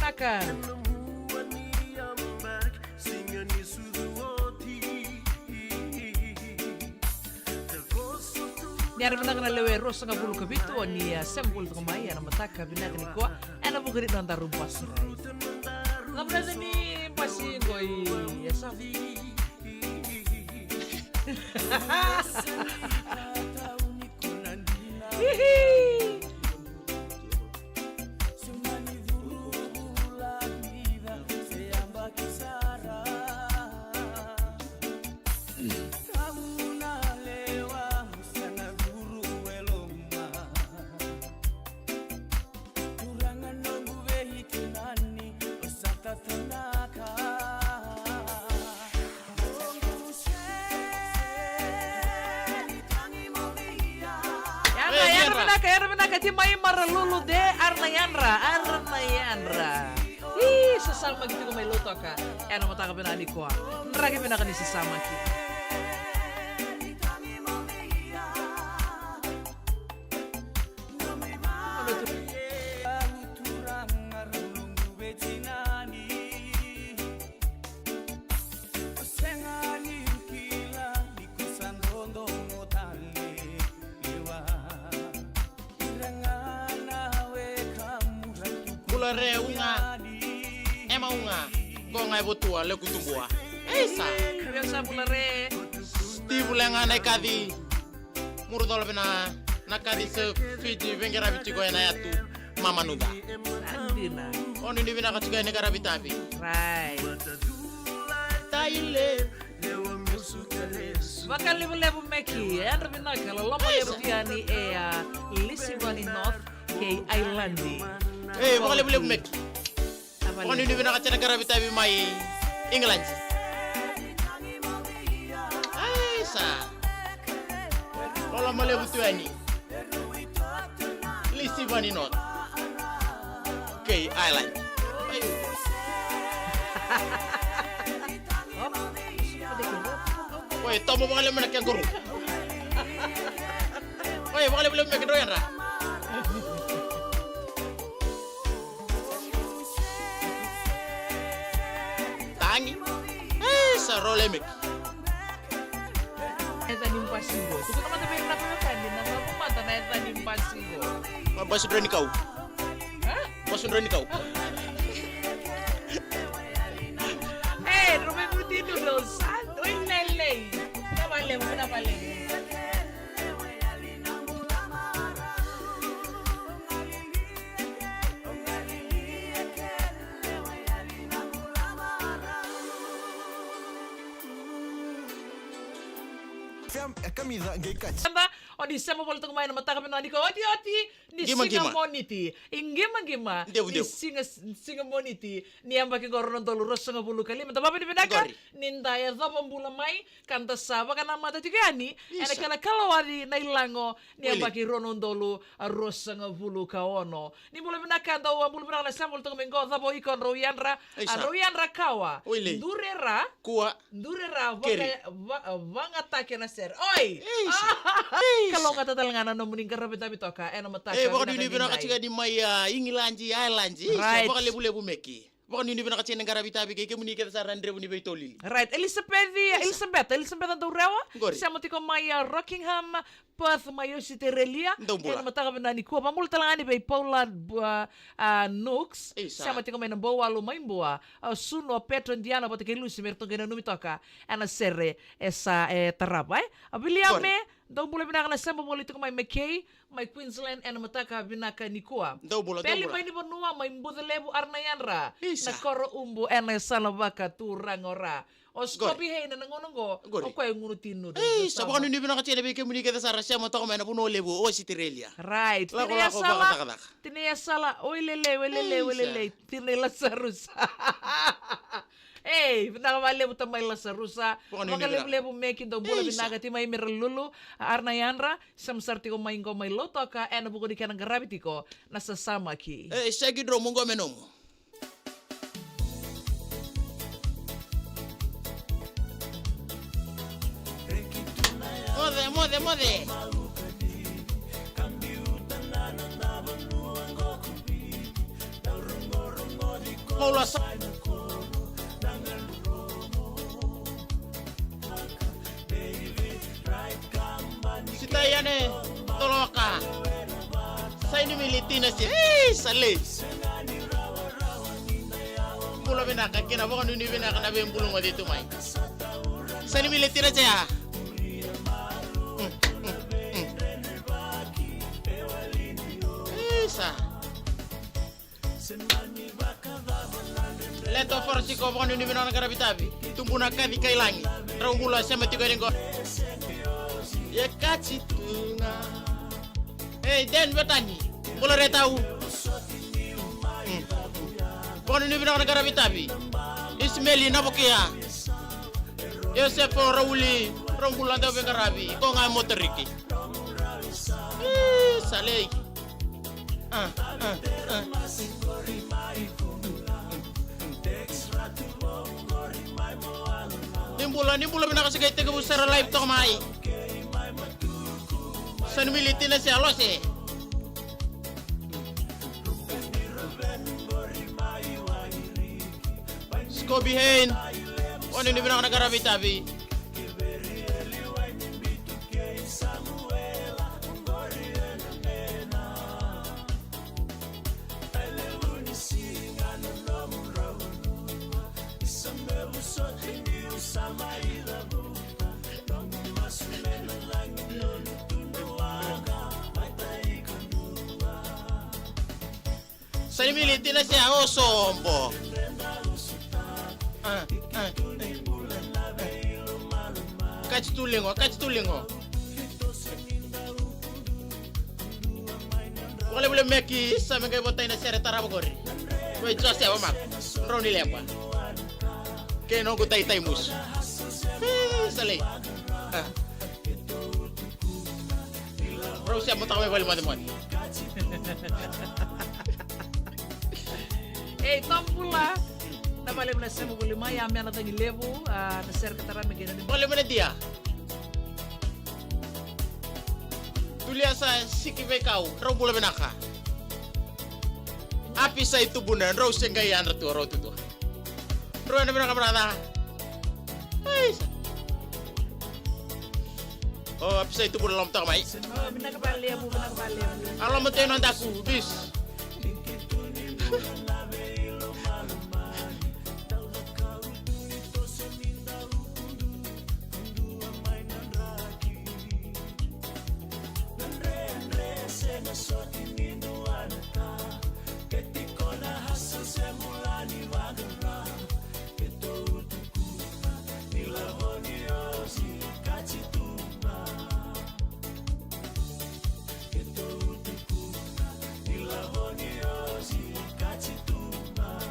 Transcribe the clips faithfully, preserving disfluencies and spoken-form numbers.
Ka. Ni era vinaka na lewe ruasagavulu ka vitu, o ni a sema voli toka mai ena mataka vinaka nikua ena vuku ni nodaru basi. Na vunau ni basi qo i Yasamu. Hihi. Yadra, yadra vinaka, yadra vinaka, ti mai Maralulu de, ara na yadra, ara na yadra. Ii, sasamaki tiko mai Lautoka ena mataka vinaka nikua. Draki vinaka ni sasamaki. Bula re uga, ema uga, ko ga e votua leku tubua. Ei sa. Via sa bula re. Steve le ga na ikaci. Muru colo vina na kaci se Fiji veiqaravi tiko ena yatu mamanuca. Sa dina. O ni ni vinaka tiko ena qaravi tavi. Right. Taile. Vakalevulevu Meki, yadra vinaka, loloma levu tu yani e a Lisiboni North kei Ireland. Ei, vakalevulevu Meki. Vakanuinui vinaka tena qaravi tavi mai England. Ai sa. Loloma levu tu yani. Lisiboni North. Kei Ireland. Ai. Oi, tomo vakalevu na kangaroo. Oi, vakalevulevu Meki, drau yadra. Tagi. Ei, sa role Meki. Yaca ni basi qo. Tukuna mada vei ira na veiwekani na nomu mada na yaca ni basi qo. Ma basi dra ni kau. Ha? Basi dra ni kau. E, dra mai muti noodles. Oi lelei. Na vale, na vale. Fm e kamica qai kaci. Eda, o ni sema voli toka mai na mataka vinaka nikua, otioti ni siga Moniti. I qimaqima ni siga, siga Moniti ni yabaki qo rua na udolu ruasagavulu ka lima. Da vakavinavinaka ni da yacova bula mai ka da sa vakanamata tiko yani ena kena kalawaki na ilago ni yabaki rua na udolu ruasagavulu ka ono. Ni bula vinaka, dou a bula vinaka na sema voli toka mai qo, cava o iko, drau yadra, a, drau yadra kawa. Dure ra. Kua. Dure ra, vagataki na sere. Oi! Kalougata tale ga na nomuni qaravi tavi toka ena mataka. E, vakanuinui vinaka tiko ni mai a Igiladi, Ailadi. Right. Vakalevulevu Meki. Vakanuinui vinaka tiko ni qaravi tavi kei kemuni kece sara na drevu ni veitolili. Right. Elisabeth, Elisabeth, Elisabeth Daurewa. Sema tiko mai a Rockingham, Perth mai Ositerelia. Dou bula. Ena mataka vinaka nikua. Vabula tale ga yani vei Paula, a, Nooks. Sema tiko mai na Bouwalu mai Bua. A Suno, Petro, Diana vata kei Lusi me ratou qai nanumi toka ena sere e sa e tarava, e. A Viliame, dou bula vinaka na sema voli tiko mai Mackay mai Queensland ena mataka vinaka nikua. Dou bula, dou bula. Peli mai ni vanua mai Bucalevu, ara na yadra. Na koro ubu ena yasana vakaturaga o Ra. O Scobie Hayne na gauna oqo, o koya e gunu tinu. Ei, sa vakanuinui vinaka tiko vei kemuni kece sara sema toka mai na vanua levu o Ositerelia. Right. Lakolako vakacakacaka. Tinai Yasala, oi lelei, oi lelei, oi lelei. Tinai Lasarusa. Ei, vinaka vakalevu tamai Lasarusa. Vakalevulevu Meki, dou bula vinaka. Tinai Maralulu, ara na yadra, sema sara tiko mai qo mai Lautoka ena vuku ni kena qaravi tiko na sasamaki. Ei, seki dromu qo me nomu. Moce, moce, moce. Paula sa. Sita yane, toloka. Saini mili tina si. Ei, sa lei. Bula vinaka, kena vakanuinui vinaka na veibulu gode tu mai. Saini mili tina si ya. Mm, mm, mm. Ei, sa. Leto Farasiko, vakanuinui vinaka na qaravi tavi. Tubu na kaci kai lagi. Drau bula sema tiko yani qo. E kaci tu ga. Ei, Den Vetani. Bula re tau. Mm. Vakanuinui vinaka na qaravi tavi. Ismeli Navokia. Iosefa Rauli. Drau bula dau veiqaravi. Ko ga motoriki. Ii, sa lei. Ah, ah, ah. Ni bula, ni bula vinaka, sa qai tekivu sara live toka mai. Sa ni mili tina se alose. Scobie Hein, vakanuinui vinaka na qaravi tavi. Sa ni mili tina se a o sobo. Ah, ah. Kaci tu ligo, kaci tu ligo. Vakalevulevu Meki, sa me qai votai na sere tarava qori. Oi, Joseph, mako. Drau ni leba. Kei noqu taitai musu. Ih, sa lei. Ah. Rau se motaka mai vale mocemoce. Ei, toa bula. Na vale na sema voli mai, a mea na cagi levu, a, na sere ka tara me qai na ni. Vale mena dia. Tulia sa siki veikau, drau bula vinaka. Api sa i tubuna, drau se qai yadra tu, rau tutua. Rau yadra vinaka brother. Ai, sa. O, api sa i tubuna lomtaka mai. O, vinaka vakalevu, vinaka vakalevu. A loma tei nodaku, bis.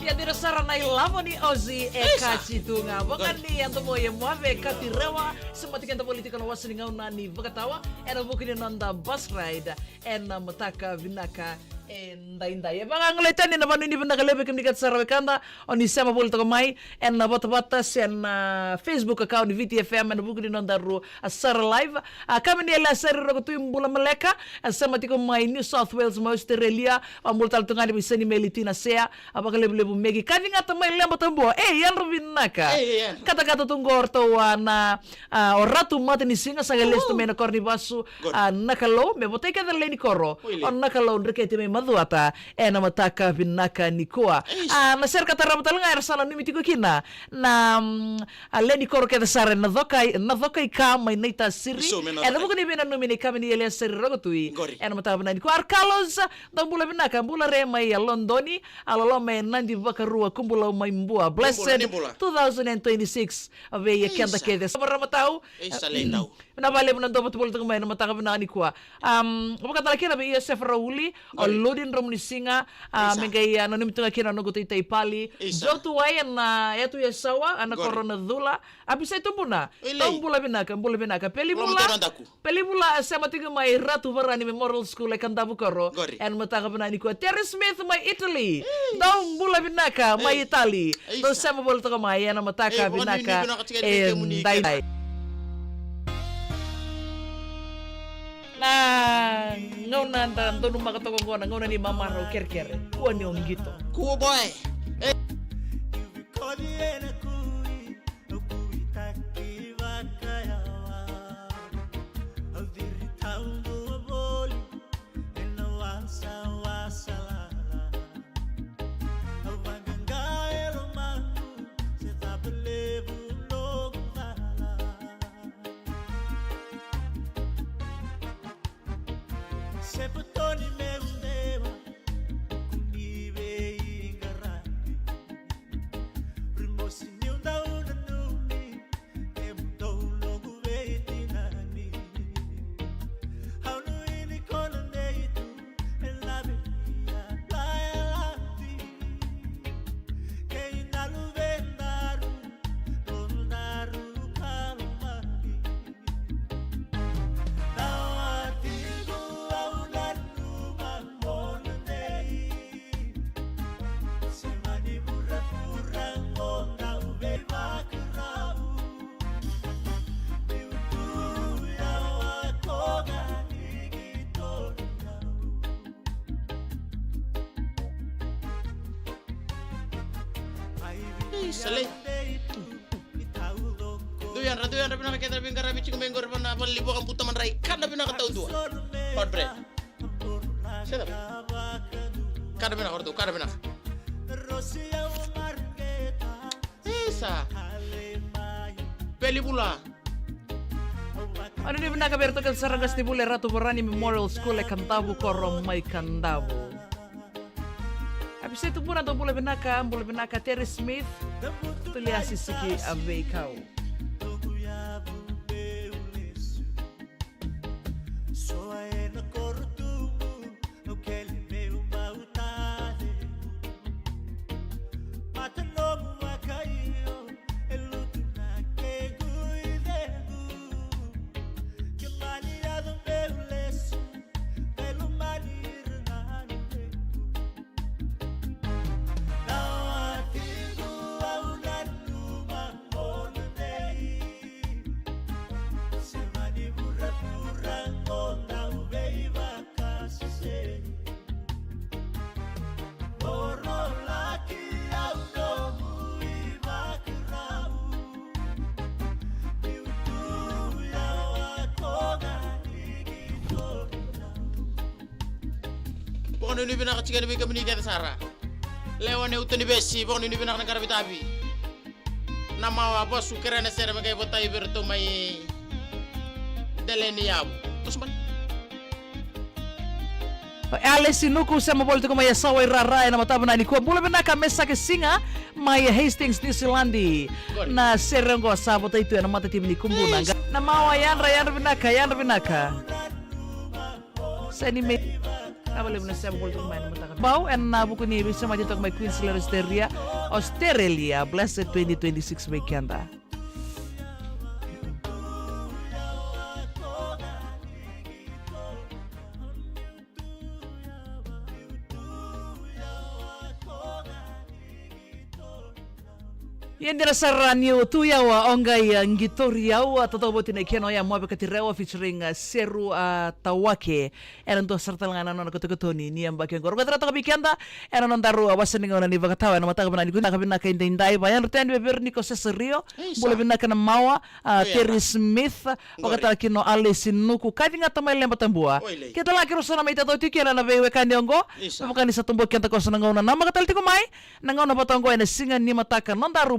Ia dina sara na ilavo ni Ozi e kaci tu ga. Vaka ni a domo e Moave, Kati Rewa, se mati keda voli tiko na wasa ni gauna ni vakatawa ena vuku ni noda bus ride ena mataka vinaka e daidai. E vagagolei tani na vanua ni vinaka levu e kemuni kece sara wekada, o ni sema voli toka mai ena vatavata se na Facebook account ni Viti F M ena vuku ni noda ru a sara live. A kama ni Eliasari Rokotui, bula maleka, a sema tiko mai New South Wales mai Australia, a bula tale tu ga ni vei Seni Meli Tina Sea, a vakalevulevu Meki, kaci gata mai Leba Tabua, e, yadra vinaka. Katakata tu qo ratou a na, a, o Ratu Matanisiga sa qai lesu tu mai na koro ni vasu, a, Nakalou, me votai kece na lewe ni koro, o Nakalou Dreketi mai Macuata, ena mataka vinaka nikua. A, na sere ka tarava tale ga era sa nanumi tiko kina na, mm, a lewe ni koro kece sara ena cokai, na cokai ka mai Naitasiri. Ena vuku ni veinanumi ni kama ni Eliasari Rokotui. Ena mataka vinaka nikua. Ar Carlos, dau bula vinaka, bula re mai a Lodoni, a loloma e Nadi Vakarua, Kubulau mai Bua. Blessed two thousand and twenty-six vei keda kece. Sa varamatau. Ei, sa lei tau. Vinaka vakalevu na dou vata voli toka mai ena mataka vinaka nikua. Am, vakatale kina vei Iosefa Rauli, o Lodi Dramunisiga, a, me qai, a, nanumi tu ga kina na noqu taitai Pali. Jotu Wai ena, a, Yatu Yasawa, a, na koro na Cula. Apisai Tubuna. Dou bula vinaka, bula vinaka. Pelivula. Pelivula, a, sema tiko mai Ratu Varani Memorial School e Kadavu Koro. Ena mataka vinaka nikua. Terry Smith mai Italy. Dou bula vinaka mai Itali. Dou sema voli toka mai ena mataka vinaka e daidai. Na gauna da donumaka toka oqo na gauna ni mamarau kerekere. Kua ni o qito. Kua boy. E. Odi ena kui, au kuitaki vakayawa. Au ciri taudua voli ena wasawasa lala. Au vaqaqa e lomaqu, se cava levu noqu cala. Se potoni meu dewa, kuni veiqaravi. Rimosi niu dau nanumi, e mudou noqu veitinani. Au nuini kona deitu, e lave ia laelati. Kei na luvedaru, nodaru kalomani. Ei, sa lai. Dou yadra, dou yadra vinaka kece na veiqaravi tiko mai qori vua na valenivakabuta madrai. Kana vinaka taudua. Hot bread. Seta. Kana vinaka, ratou, kana vinaka. Isa. Peli vula. Au nuitaka vinaka vei iratou kece sara ga na vuli e Ratu Varani Memorial School e Kadavu, koro mai Kadavu. Avisai Tubuna, dou bula vinaka, bula vinaka Terry Smith, Tuliasi Siki a veikau. Vakanuinui vinaka tiko yani vei kemuni kece sara. Lewa ni uto ni vesi, vakanuinui vinaka na qaravi tavi. Na mawa vasu, kerea na sere me qai votai vei iratou mai Deleni Yavu. Toso mai. O Alice Nuku, sema voli tiko mai Yasawa i Rara ena mataka vinaka nikua. Bula vinaka Mesake Siga mai Hastings, New Zealand. Qori. Na sere oqo sa votai tu ena matatimi ni Kubuna. Yes. Na mawa, yadra, yadra vinaka, yadra vinaka. Seni me. Vinaka vakalevu na sema voli tiko mai ena mataka. Bau ena vuku ni veisemati toka mai Queensland, Australia. Australia, blessed twenty twenty-six vei keda. Ia dina sara niu tu yawa o qai, a, qitori au, a, tautauvata na kena oya Moavekati Rewa featuring, a, Seru, a, Tawake. Ena dua sara tale ga na nona katokatoni ni yabaki oqo. Rogoca toka vei keda ena nodaru, a, wasa ni gauna ni vakatawa ena mataka vinaka nikua. Vinaka, vinaka edaidai. Vayadra tale vei Veroniko Sesario. Isa. Bula vinaka na mawa, a, Terry Smith. Qori. Vakatale kina o Alice Nuku. Kaci ga tamai leba tabua. Oilei. Keda laki rosona mai tatou tiko kina na veiwekani oqo. Isa. Vaka ni sa tabua keda koso na gauna. Namaka tale tiko mai. Na gauna vata oqo ena siga ni mataka nodaru